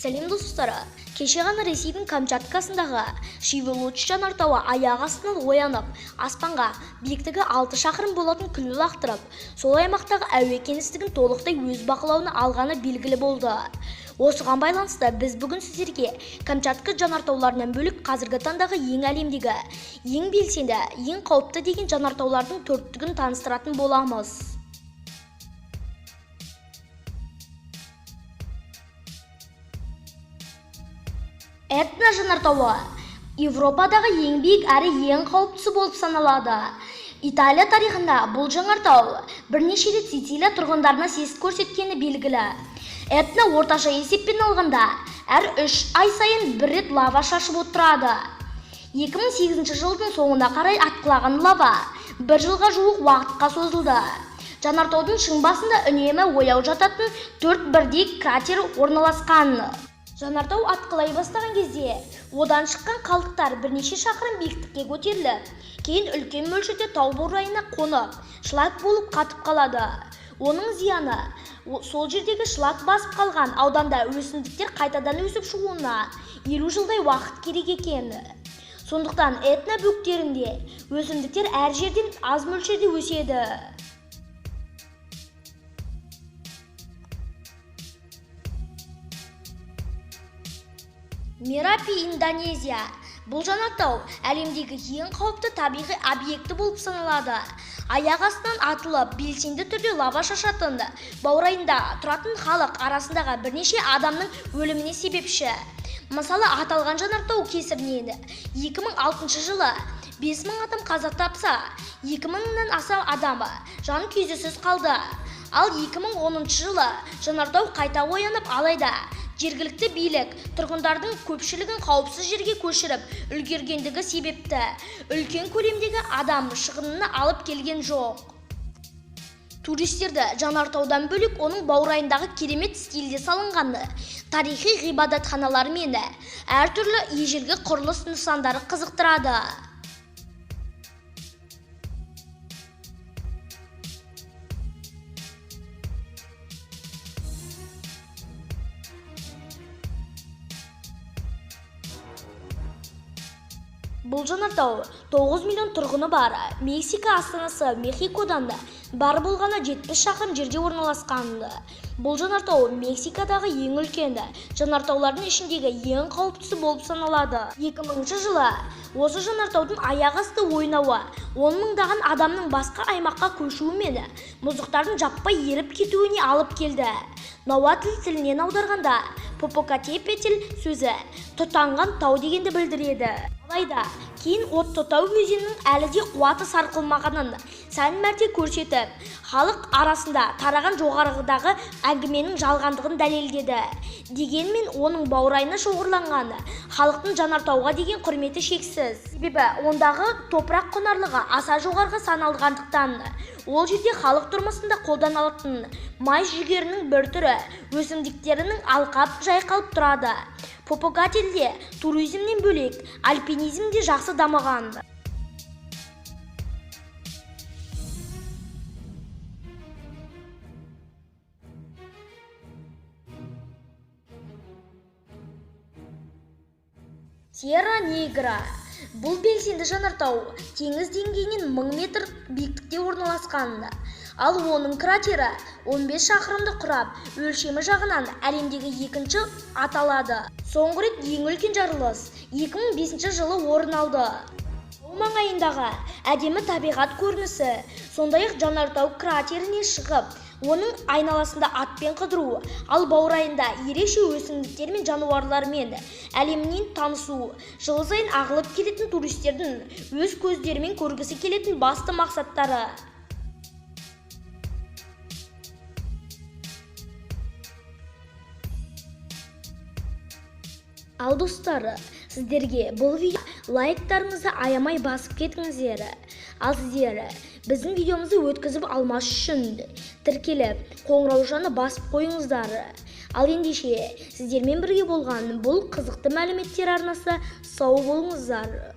Сәлем достар, кеше ғана Ресейдің Камчаткасындағы Шивелуч жанартауы аяқ астынан оянып, аспанға биіктігі 6 шақырым болатын күл лақтырып, сол аймақтағы әуе кеңістігін толықтай өз бақылауына алғаны белгілі болды. Осыған байланысты біз бүгін сіздерге Камчатка жанартауларынан бөлек қазіргі таңдағы ең әлемдегі, ең белсенді, ең қауіпті деген жанартаулардың төрттігін таныстыратын боламыз. Этна жанартауы Европадағы ең биік әрі ең қауіптісі болып саналады. Италия тарихында бұл жанартау бірнеше рет Сицилия тұрғындарына сес көрсеткені белгілі. Этна орташа есеппен алғанда әр 3 ай сайын бір рет лава шашып отырады. 2008 жылдың соңына қарай атқылаған лава бір жылға жуық уақытқа созылды. Жанартаудың шың басында үнемі ояу жататын 4 бірдей кратер орналасқан. Жанартау атқылай бастаған кезде одан шыққан қалдықтар бірнеше шақырым биіктікке көтеріліп, кейін үлкен мөлшерде тау баурайына қонып, шлак болып қатып қалады. Оның зияны сол жердегі шлак басып қалған ауданда өсімдіктер қайтадан өсіп шығуына 50 жылдай уақыт керек екен. Сондықтан Этна бөктерінде өсімдіктер әр жерден аз мөлшерде өседі. Мерапи, Индонезия. Бұл жанартау әлемдегі ең қауіпті табиғи объекті болып саналады. Аяқ астынан атылып, белсенді түрде лава шашатын, баурайында тұратын халық арасындағы бірнеше адамның өліміне себепші. Мысалы, аталған жанартау кесірінен 2006 жылы 5000 адам қаза тапса, 2000-нан аса адам жан күйзелсіз қалды. Ал 2010 жылы жанартау қайта оянып, алайда жергілікті билік тұрғындардың көпшілігін қауіпсіз жерге көшіріп үлгергендігі себепті үлкен көлемдегі адам шығынына алып келген жоқ. Туристерді жанартаудан бөлек оның баурайындағы керемет стильде салынған тарихи ғибадатханалар мен әртүрлі ежелгі құрылыс нысандары қызықтырады. Бұл жанартау 9 миллион тұрғыны бар Мексика астанасы Мехикодан бар болғаны 70 шақырым жерде орналасқан. Бұл жанартау Мексикадағы ең үлкен жанартаулардың ішіндегі ең қауіптісі болып саналады. 2000 жылы осы жанартаудың аяқ асты ойнауы 10 мыңдаған адамның басқа аймаққа көшуі мен мұздықтардың жаппай еріп кетуіне алып келді. Науатль тілінен аударғанда Попокатепетль сөзі тұтанған тау дегенді білдіреді. Алайда кейін отты тау өзенінің әлі де қуаты сарқылмағанын сан мәрте көрсетіп, халық арасында тараған жоғарғыдағы әңгіменің жалғандығын дәлелдеді. Дегенмен оның баурайына шоғырланған халықтың жанартауға деген құрметі шексіз. Себебі ондағы топырақ құнарлығы аса жоғарғы саналғандықтан, ол жерде халық тұрмысында қолданылатын май жүгерінің бір түрі өсімдіктерінің алқап жайқалып тұрады. Попокателде туризмнен бөлек альпинизм де жақсы дамыған. Сьерра-Негра. Бұл белсенді жанартау теңіз деңгейінен 1000 метр биіктікте орналасқан. Ал оның кратері 15 шақырымды құрап, өлшемі жағынан әлемдегі екінші аталады. Соңғы рет ең үлкен жарылыс 2005 жылы орын алды. Тау маңайындағы әдемі табиғат көрінісі, сондай-ақ жанартау кратеріне шығып, оның айналасында атпен қыдыру, ал баурайында ерекше өсімдіктер мен жануарлармен әлемінен танысу, жыл сайын ағылып келетін туристердің өз көздерімен көргісі келетін басты мақсаттары. Ал достар, сіздерге бұл видео лайктарыңызды аямай басып кетіңіздер. Ал сіздер біздің видеомызды өткізіп алмас үшін тіркеліп, қоңыраушаны басып қойыңыздар. Ал ендеше, сіздермен бірге болған бұл қызықты мәліметтер арнасы, сау болыңыздар.